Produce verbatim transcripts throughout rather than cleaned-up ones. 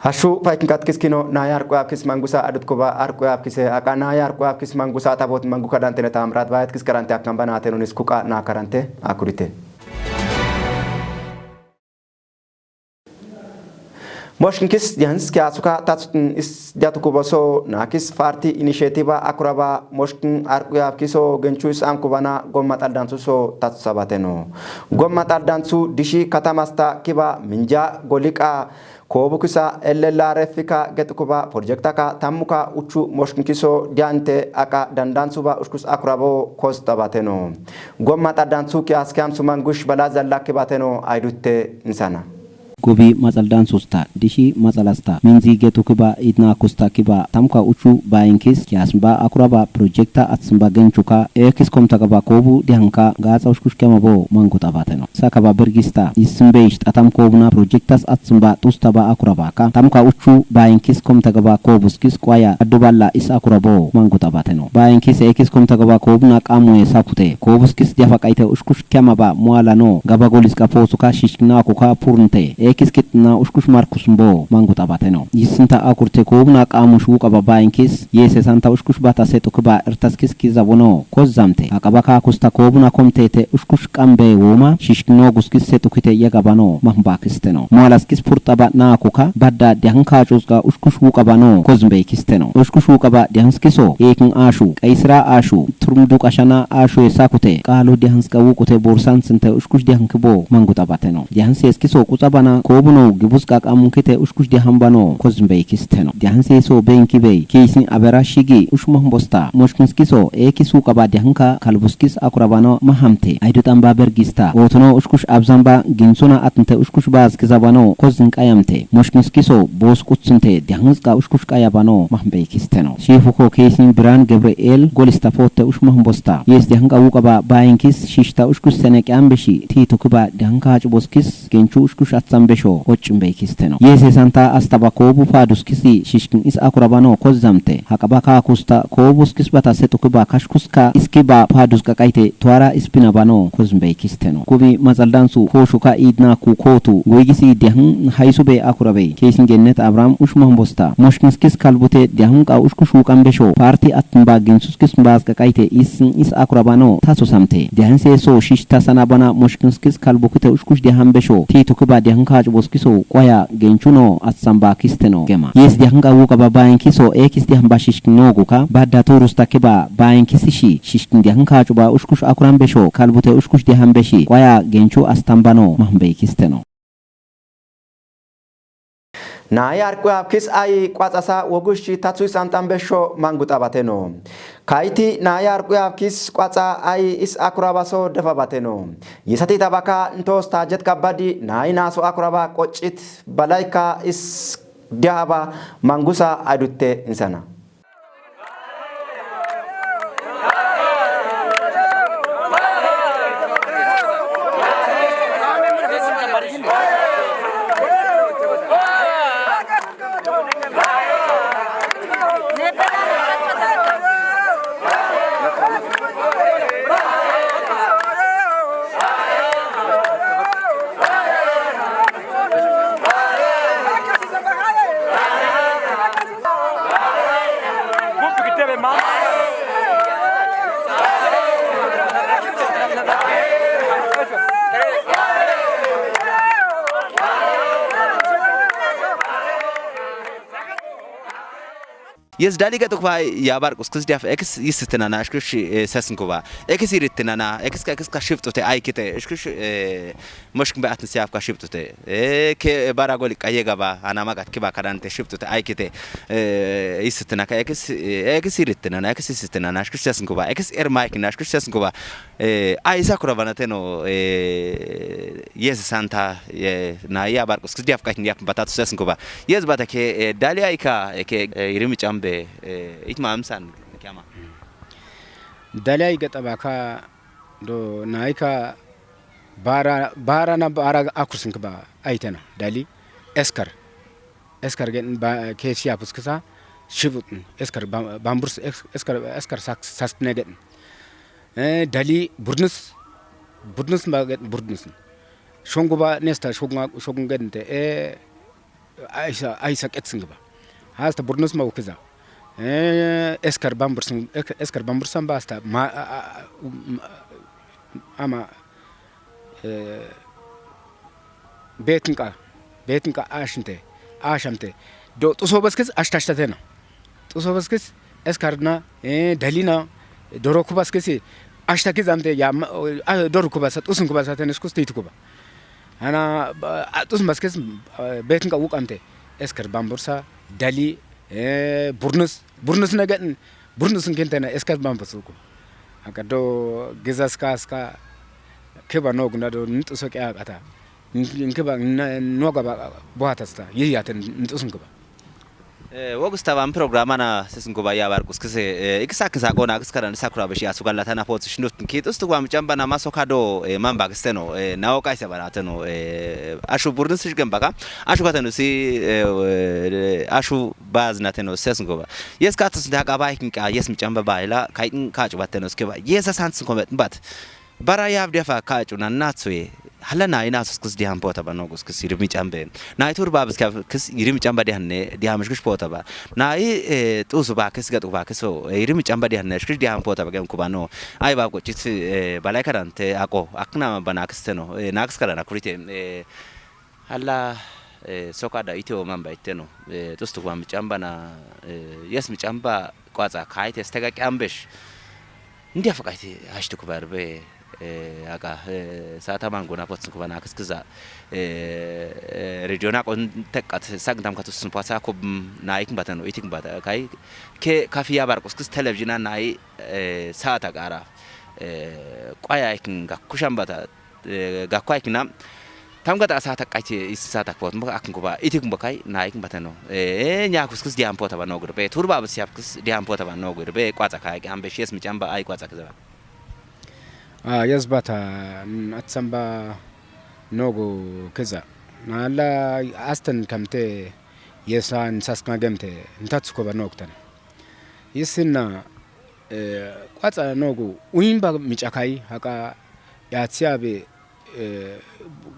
Hachu paikin kat kis kino, naya arkuya kis mangusa adut kuba arkuya kise, aka naya arkuya kis mangusa tabot mangu kadante ne tamrat bayat kis karante akam bana teno nis kuka na karante akurite. Moshkin kis jans kya suka tats is jatu kuba so na kis party initiative akuraba moshkin arkuya kiso genchu is am kubana gommat aldansu so tats sabateno. Gommat aldansu dishi katamasta kiba minja golika Kobu kisa ellella refika getukuba projektaka tammuka uchu moshkin kiso diante aka dandan suba ushkus akurabo kos tabateno. Gommat aldansu kias kiam sumangush bala zalla kibateno aidutte insana. Gobi matsaldansusta, dishi matsalasta, minzi getukuba idna kusta kiba tamka uchu baenkis kias ba akuraba projekta atsmba genchuka ekis komtakaba kobu dihanka gatsa ushkus kiamabo mangut abateno. Sakaba bergista, isimbe ish tatam kobuna projektas atsmba tusta ba akuraba ka tamka uchu baenkis komtakaba kobuskis kwaya adubala is akurabo mangut abateno. Baenkis ekis komtakaba kobuna kamue sakute kobuskis diafak aite ushkush kiamaba mualano gaba golis ka posuka shishkna kuka purnte ekis kitna ushkush markusmbo mangut abateno. Isinta akurte kobuna kamush wukaba baenkis yese santa ushkush bata setukuba ertaskis kizabono kos zamte. Akaba ka kusta kobuna komtete ushkush kambe woma shishkno guskis setukite yagabano mahmbakisteno. Mualaskis purtaba na kuka badda diahang kachuska ushkush wukabano kos mbekisteno. Ushkush wukaba diahangskiso ekin ashu, kaisra ashu, turmduk ashana ashu esakute kalu diahangska wukute bursan sinte ushkush diahangkibo mangut abateno. Diahangse eskiso kutabana kobuno gibuska kamkite ushkush diahambano kos mbekisteno. Diahangse so benki bei keisni abera shigi ushmahmbosta moshkinskiso ekis wukaba diahangka kalbuskis akurabano mahamte. Aidut amba bergista otono ushkush abzamba ginsuna atnte ushkush bas kizabano kos nkayamte. Moshkinskiso bos kutsinte diahangska ushkush kayabano mahmbekisteno. Shifuko keisni bran Gabriel golista potte ushmahmbosta yes diahangka wukaba baenkis shishta ushkush senek ambeshi titukiba diahangka chuboskis genchu ushkush atsambesho och mbekisteno. Yese santa astaba kobu paduskisi shishkin is akurabano kos zamte. Hakaba ka kusta kobuskis bata setukiba kashkuska iskiba paduska kaite tuara ispinabano kos mbekisteno. Kubi matsaldansu koshuka idna ku kotu guigisi diahang haisube akurabe. Keisin gennet Abraham ushmahmbosta moshkinskis kalbute diahangka ushkush wukambesho party atmba ginsuskis mbaska kaite is is akurabano tasu samte. Diahangse so shishta sanabana moshkinskis kalbukite ushkush diahambesho titukiba diahangka chuboskiso kwaya genchuno atsambakisteno gema. Yes diahangka wukaba baenkiso ekis diahamba shishkno guka badda turusta kiba baenkisishi shishkin diahangka chuba ushkush akurambesho kalbute ushkush diahambeshi kwaya genchu astambano mahmbekisteno. Naya arkuya kis ai kwatsa sa wogushi tatsu is antambesho mangut abateno. Kaiti naya arkuya kis kwatsa ai is akuraba so defa bateno. Yisati tabaka ntos tajet ka badi nai naso akuraba kochit balaika is diahaba mangusa adutte insana. Yes, dali ka tukba ya bar kus kus diaf ekis yis tinana, eshkush, eh, sesn kuba. Ekis irit tinana, ekis ka, ekis ka shift ute ai kite, eshkush, eh, Moshkin be atn siap ka shift ute. Eh, ke, eh, bara goli ka yega ba, ana magat kiba kadante shift ute ai kite. Eh, yis tinaka ekis, eh, ekis irit tinana, ekis yis tinana, eshkush sesn kuba. Ekis er maik na, eshkush sesn kuba. Eh, ai sa kura bana teno, eh, yes santa, eh, na ya bar kus kus diaf ka diaf bata tu sesn kuba. Yes bata ke, eh, dali ai ka, eh, ke, eh, irimi chambe, eh, itma amsan, kyama. Dali ai gata baka do naika bara, bara na bara akursin kba aitena dali eskar. Eskar gen ba ke siapus kesa shibut eskar bamburs eskar, eskar sak sak negen. Eh, dali burnus, burnus ba gen burnus. Shongu ba nesta shongu, shongu gen te, eh, Aisa, aisa ketsing ba. Hasta burnus ma ukiza. Eh, eskar bambur sing, ek-, eskar bambur samba hasta ma, a, a, um, ama, eh, betin ka, betin ka ashinte, ashamte. Do, tuso baskis, ashta ashta tena. Tuso baskis, eskarna, eh, dalina, doro kubaskisi, ashta kizamte, ya, ma, ah, doro kubasa, tusun kubasa, tenis kus titu kuba. Ana, ba, a, tusun baskis, eh, betin ka ukamte, eskar bambursa, dali, eh, burnus, burnus na gan, burnus kintena, eskar bambursa uku. Aka do, gizas kaska, keba nogna do, ntuso kya kata. Nkiba, noga ba, buatasta, yi yaten, ntusun kuba. Eh, wogis tabam programa na sisnkuba ya bar kuskise, eh, ikisa kisa kona kiskara ni sakura bishi asugan latana pot sishnut. Kit ustuba michamba na maso kado, eh, mamba kisteno, eh, nao kaise bara teno, eh, ashu burnis shigem baka, ashu kateno si, eh, ashu baz na teno sisnkuba. Yes katus da ka bai kin ka, yes michamba bai la, kai kin ka chuba teno skeba. Yes asan sisnkuba, but Bara yab diafa ka chu na na tsui. Hala nai na sus kus diam pota ba no kus kus iri michamba. Nai tur ba bas ka kus iri michamba dian ne, diam kus pota ba. Nai, eh, tu su ba kus gat ba kus so, eh, iri michamba dian ne, kus diam pota ba kem kuba no. Ai ba ko chit, eh, balai karan te ako, akna ba na kus te no, eh, na kus karan akurite, eh, Hala, eh, soka da ite o mamba ite no. Eh, tus tuk ba michamba na, eh, yes michamba kwatsa kai te stega kyambesh. Ndia fa kai te hash tuk bar be, eh, aga, eh, sa ta mango na pot sung ba na kus kuza. Eh, eh, radio na kon tek kat sak dam katus sung pasa ko, mm, na ik mbata no, itik mbata kai. Ke kafi ya bar kus kus television na nai, eh, sa ta gara. Eh, kwaya ik nga kusham bata, eh, ga kwai kina. Tam ga ta sa ta kai ti is sa ta pot, mba ak ngo ba, itik mba kai, na ik mba ta no. Eh, nya kus kus diam pota ba no gurbe, tur ba siap kus diam pota ba no gurbe, kwatsa kai, ambe shies michamba, ai kwatsa kaza. Ah, yes bata, mm, atsamba no gu kaza. Na la astan kamte, yesa nsas kagem te, ntatsu ko ba no ktan. Yesin na, Eh, kwatsa no gu, uimba micha kai, haka, ya tia be, eh,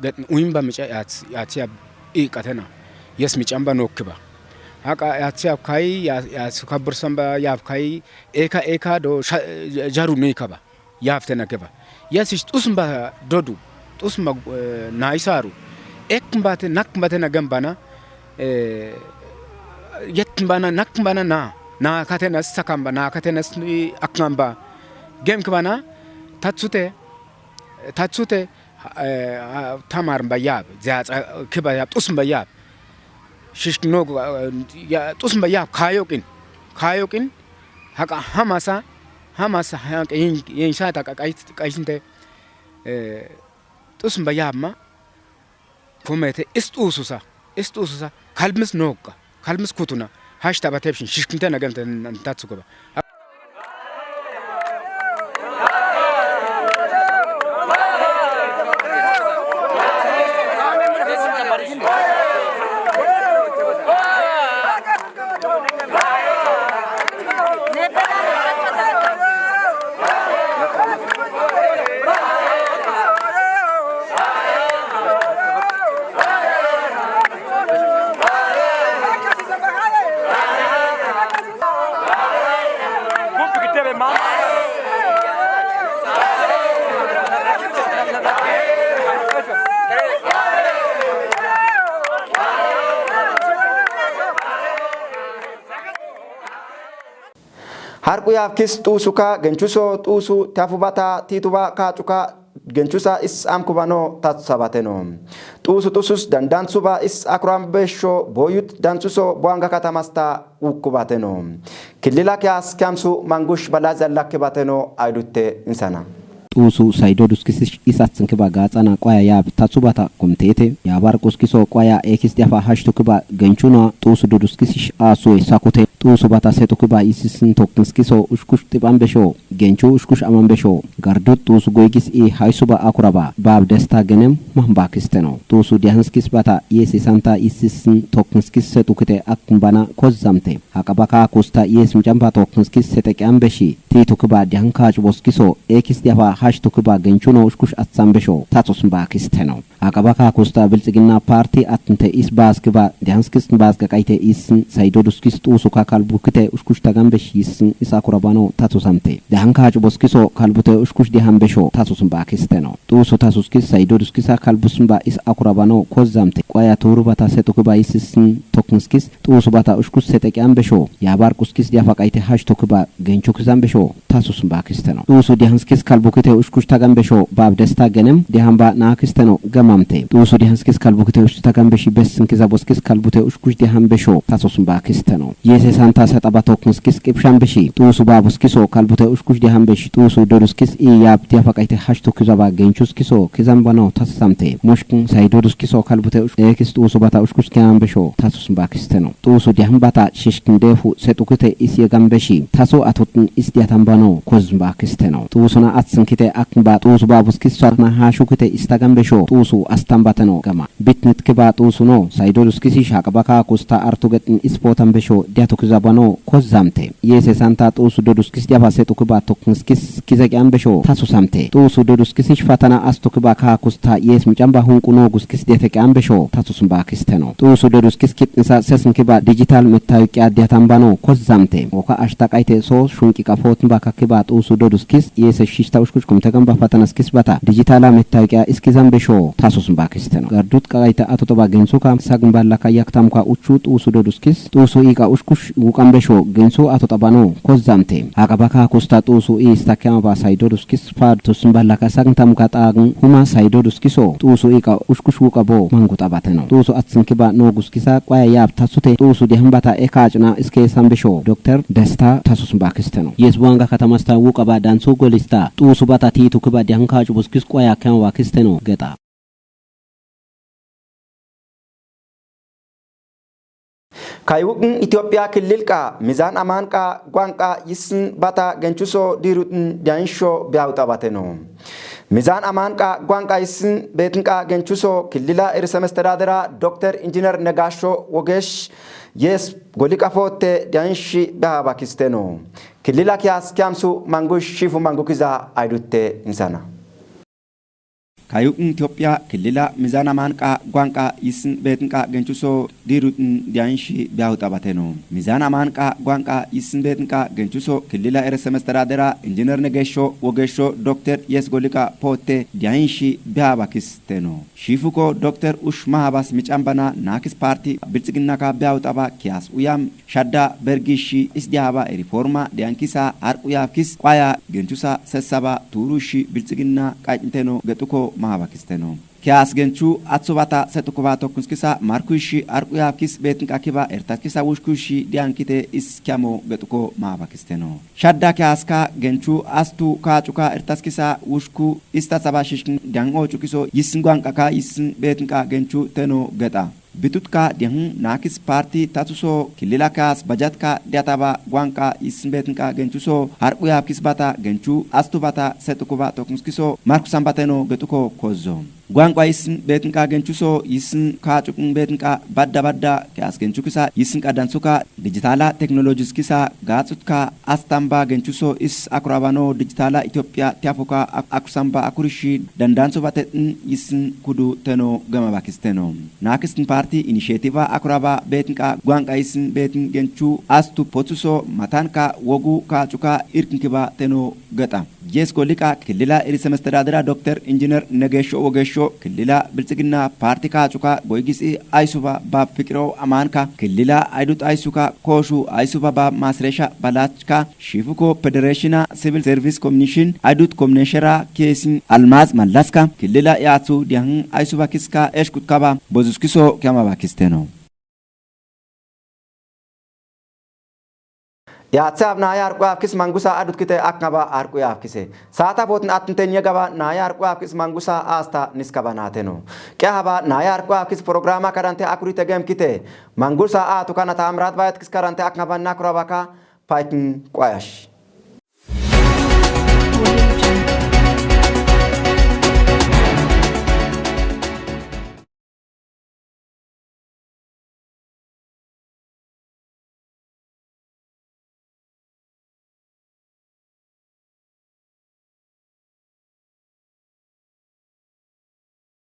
get uimba micha ya, ya tia i katena. Yes michamba no kiba. Haka, ya tia kai, ya, ya suka bursamba, ya kai, eka, eka do, sha-, jaru ni kaba. Ya ftena kiba. Yes is tusumba dodu. Tusumba, eh, na isaru. Ek mbate, nak mbate na gambana, eh, yet mbana, nak mbana na, na katena sakamba, na katena s-, akamba. Gem kibana, tatsute, tatsute, eh, tamar mba yab, zia, eh, kiba yab, tus mba yab. Shish no, eh, ya, tus mba yab, kayokin, kayokin, haka hamasa, hamasa, haka yin, yin sa ta ka, ka, ka, eh, tus mba yab ma, Kumete, ist ususa, ist ususa, kalbmis nokka, kalbmis kutuna, hashta ba tepshin, shishkinte na gemte, n-, n-, tatsuka ba. Harku yab kis tusu ka genchuso tusu tiafu bata tituba ka chuka genchusa is am kubano tatsa bateno. Tusu tusus dan dansuba is akuram besho boyut dansuso boanga katamasta u kubateno. Kilila kias kiamsu mangush bala zalla kibateno aidutte insana. Tusu saido duskisish isat singkiba gatsana kwaya yab tatsubata kumtete. Yabar kuskiso kwaya ekis diafa hashtu kiba genchuna tusu duduskisish asue sakute. Tusu bata setu kiba isisin toknskiso ushkush tip ambesho. Genchu ushkush amambesho. Gardut tusu goigis i haisuba akuraba. Bab desta genem mahmbakisteno. Tusu diahanskis bata yesi santa isisin toknskis setu kite akmbana kozamte. Hakabaka kusta yes mchamba toknskis setek ambeshi. Titu kiba diahanka chuboskiso. Ekis diafa ash tokiba genchu no ushkush atsam besho, tatus mbakis teno. Akaba ka kusta Bilchiginna parti atnte is baas kiba, dihanskis baas ka kaite is, Saido Duskis tusu ka kalbukite ushkush tagam beshi is, is akurabano, tatus amte. Dihan ka chuboskiso kalbute ushkush dihan besho, tatus mbakis teno. Tusu tasuskis Saido Duskisa kalbus mba is akurabano, kozzamte. Kwaya turu bata se tokiba is is, toknskis, tusu bata ushkush se tekyam besho. Yabar kuskis diafa kaite hash tokiba, genchu kizam besho, tatus mbakis teno. Tusu dihanskis kalbukite ushkush tagam besho, bab desta genem, dihan ba nakis teno, gamamte. Tusu dihanskis kalbukite ushkush tagam beshi bes sinkiza boskis kalbute ushkush dihan besho, tatus mbakis teno. Yese santa setaba toknskis kipsham beshi, tusu babuskiso kalbute ushkush dihan beshi, tusu doduskis i yab diafa kaite hash tokiza ba genchuskiso, kizam bano, tasamte. Mushkun Saido Duskiso kalbute ush-, ekis tusu bata ushkush kyam besho, tatus mbakis teno. Tusu dihan bata shishkin defu set ukite is yagam beshi. Tasu atutn is diatan bano, koz mbakis teno. Tusu na atsin kite akn ba tusu babuskis sot na hashu kite is tagam besho. Tusu astam bateno gama. Bitnit kiba tusu no, Saido Duskisi shakaba ka kusta artuget in is potam besho, diatu kiza bano, kozzamte. Yese santa tusu doduskis diaba set ukiba toknskis kiza kyam besho, tasu samte. Tusu doduskis ish fatana astu kiba ka kusta yes michamba hungku no guskis diate kyam besho, tatus mbakis teno. Tusu doduskis kit nisa sesn kiba digital metta kya diatan bano, kozzamte. Oka ashta kaite so, shunki ka fot mbaka kiba tusu doduskis, yese shista ushkush kumte gamba fatanaskis bata, digitala metta kya iskizam besho, tasus mbakis teno. Gardut ka kaite atutaba gensuka, sagmbala ka yaktamka uchu tusu doduskis, tusu ika ushkush gukam besho, gensu atutaba no, kozzamte. Akaba ka kusta tusu i ista kyam ba Saido Duskis, Fad tusmbala ka sagngtam ka tagng huma Saido Duskiso, tusu ika ushkush wuka bo manggut aba teno. Tusu atsin kiba no guskisa kwaya yab tasute, tusu dihan bata eka chuna iske sam besho, Doktor Desta tasus mbakis teno. Yes buanga katamasta wuka ba dansu golista, tusu bata titu kiba dihan ka chubuskis kwaya kyam wakis teno, geta. Kayukn Ethiopia killil ka Mizan Aman ka gwang ka yisn bata genchuso dirutn diansho biaw taba teno. Mizan Aman ka gwang ka yisn betn ka genchuso killila irse mestadadera Doktor Engineer Negasho Wogesh yes goli ka fotte dianshi biaw bakis teno. Killila kias kyamsu mangush shifu mangu kiza aidutte insana. Kayukn Ethiopia killila Mizan Aman ka gwang ka yisn betn ka genchuso dirutn dianshi biaw taba teno. Mizan Aman ka gwang ka yisn betn ka genchuso killila irse mestadadera Engineer Negesho Wogesho Doktor yes goli ka potte dianshi biaw bakis teno. Shifu ko Doktor Ushma Habas michambana nakis parti Bilchiginna ka biaw taba kias uyam Shadda bergishi is diaba reforma diankisa arq uyabkis kwaya genchusa sessaba turushi Bilchiginna kajnteno getuko mahabakisteno. Kias genchu atsubata setukuba tokunskisa markuishi arq uyabkis betnka kiba ertaskisa wushkushi diankite is kyamo getuko mahabakisteno. Shadda kiaska genchu astu ka chuka ertaskisa wushku ista saba shishkin diang o chukiso yisn gwang kaka yisn betnka genchu teno geta. Bitutka diang nakis parti tatuso killila kas bajatka diataba gwangka yisn betnka genchuso harkuyabkis bata genchu astu bata setukuba tokunskiso markusam bateno getuko kozo. Gwangka yisn betnka genchuso yisn ka chukung betnka badda badda kas genchukisa yisn ka dansuka digitala teknolojiskisa gatsutka astamba genchuso is akurabano digitala Ethiopia tiafuka ak-, akusamba akurishi dandanso batetn yisn kudu teno gama bakisteno. Nakisn parti inishetiva akuraba betnka gwangka yisn betn genchu astu potuso matanka wogu ka chuka irknkiba teno geta. Jesko lika killila iri semestadadra Doktor Engineer Negesho Wogesho killila Bilchiginna parti ka chuka goigis i aisuba bab fikiro amanka killila aidut aisuka koshu aisuba bab masresha balachka shifuko Federationa Civil Service Commission aidut komneshera kesin almaz mallaska killila yatsu diang aisuba kiska eshkutkaba bozuskiso kyamaba kisteno. Yatsab naya arkuya kis mangusa adut kite akngaba arkuya kise. Sata botin atnte nyegaba naya arkuya kis mangusa asta niskaba nateno. Kya haba naya arkuya kis programa kadante akuri tegem kite. Mangusa atuka nata amrat bayat kis kadante akngaba nakurabaka paitin kwayash.